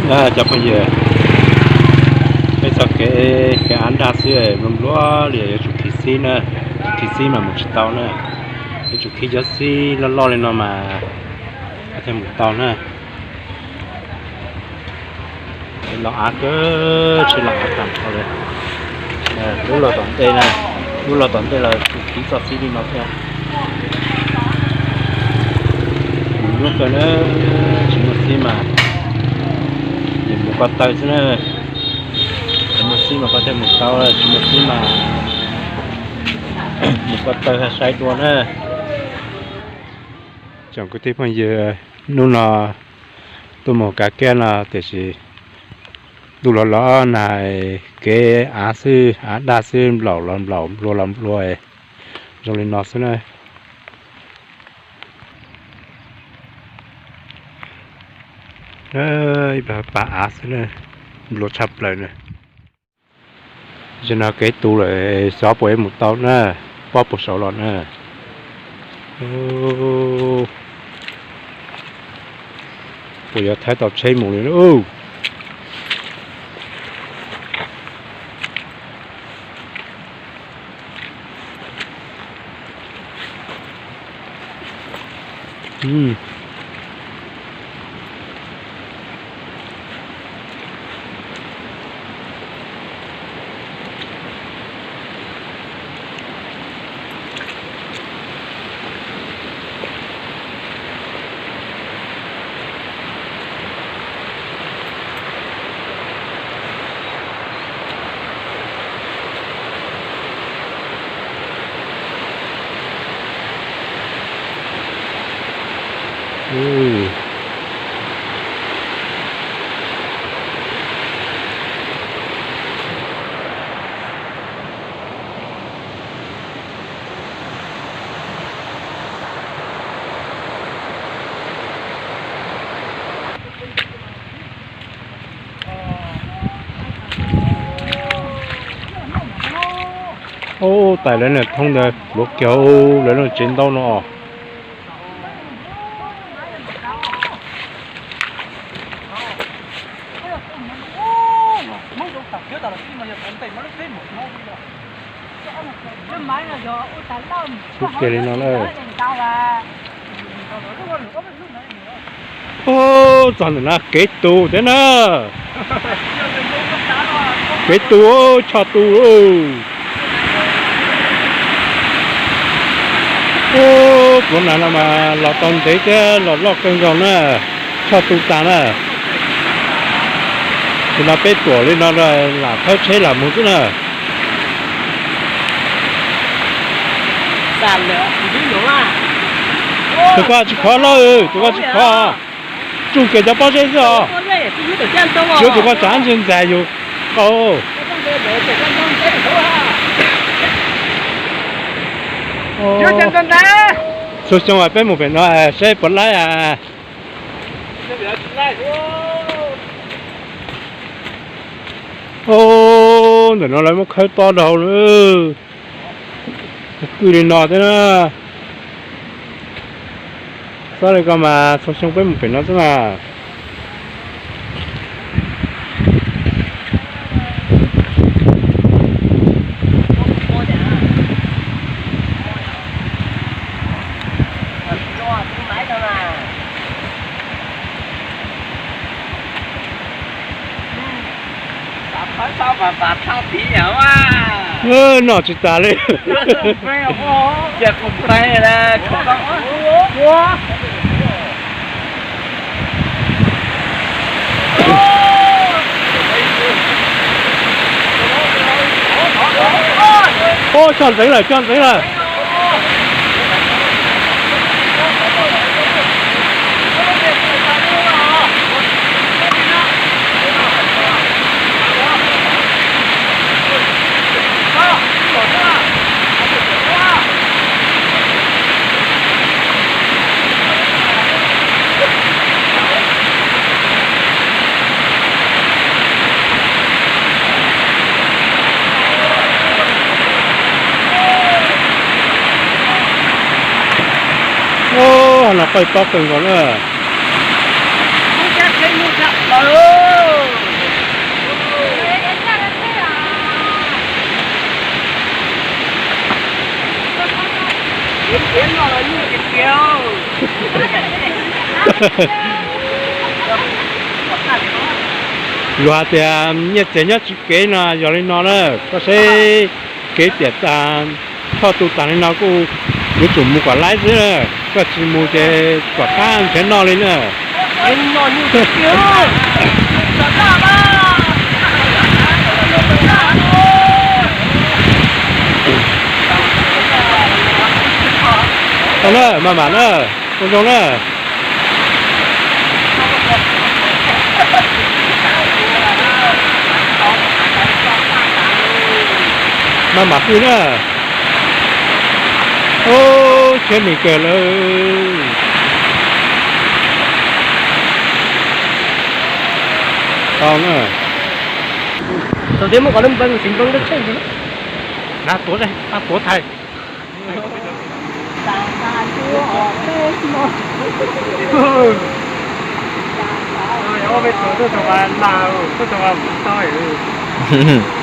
Cov phooj ywg, peb txoj kev, kev av daj xwb, npluag npluag li, yuav tsum khi xib na, tsis khi xib mas mus tsis tau na, yuav tsum khi cov xib loj loj li no mas thiaj mus tau na. Los av kawg, tsis los av tag nrho li. Lub los tom ntej na, lub los tom ntej los tsum khi txoj xib li no thiab. Mus nyuaj kawg na, tsis muaj xib mas yus mus ko taw xwb na. Muaj xib mas koj thiaj mus tau, tsis muaj xib mas mus ko taw haj sai dua na. Tsoom kwv tij phooj ywg, hnub no tuaj mus kav kiab no tiam sis ntuj los los nag, kev av xwb, av daj xwb, nplaum los nplaum, npluag los npluag, zoo li no xwb na. Ib pas av xwb na, npluag tshaj plaws na. Tam sim no kev tu lawm, xyov puas yuav mus tau na, pob puas saud los na. Puas yuav thawb tau tsheb mus li na. Ub, tais lawv niag thoob ntawd luav kiag lawv lub tsev ntaub no. Kub kiag li no na. Ub, txog ntawm no kev tu thiab na. Kev tu, choj tu. Ub, pluav nag no mas los tau ntev thiab los loj kawg nkaus na. Choj tu tas na. Tam sim no peb tuam li no lam thawb tsheb lam mus xwb na. Tus ko tsis khov lauj, tus ko tsis khov. Tsuj kiag cov pob zeb xwb os. Yuav tus ko tsav ntse ntxas yus qau. Txhua xyoo peb mus pem no seb puas laib. Ub, ntawm no lawv muab khawb tob dhau lawm. Kwj li no thiab na. Txhob li ko mas txhua xyoo peb mus pem no xwb mas. Noj tsis tas li. Ub, cog ntxeev lawm, cog ntxeev lawm. Ub, no qaij tob kawg nkaus na. Luag hais tias nyiaj txiag nyob tsis kev no yog li no na, koj seb kev tiam tas choj tu tas li no kuj yuav tsum mus kom laib xwb na, koj tsis mus ces kom qab nrhiav noj li na. Tau na, maj mam na, ua zoo na. Maj mam pw na. Ub, tsheb nws kawg lawm. Tau na. Thaum twg muaj qhov npoo tsis npoo lub tsheb ntawd. Na tuav, tuav thaiv. Ob peb tuav tuaj tau mas lag, tuaj tau mas mus tau.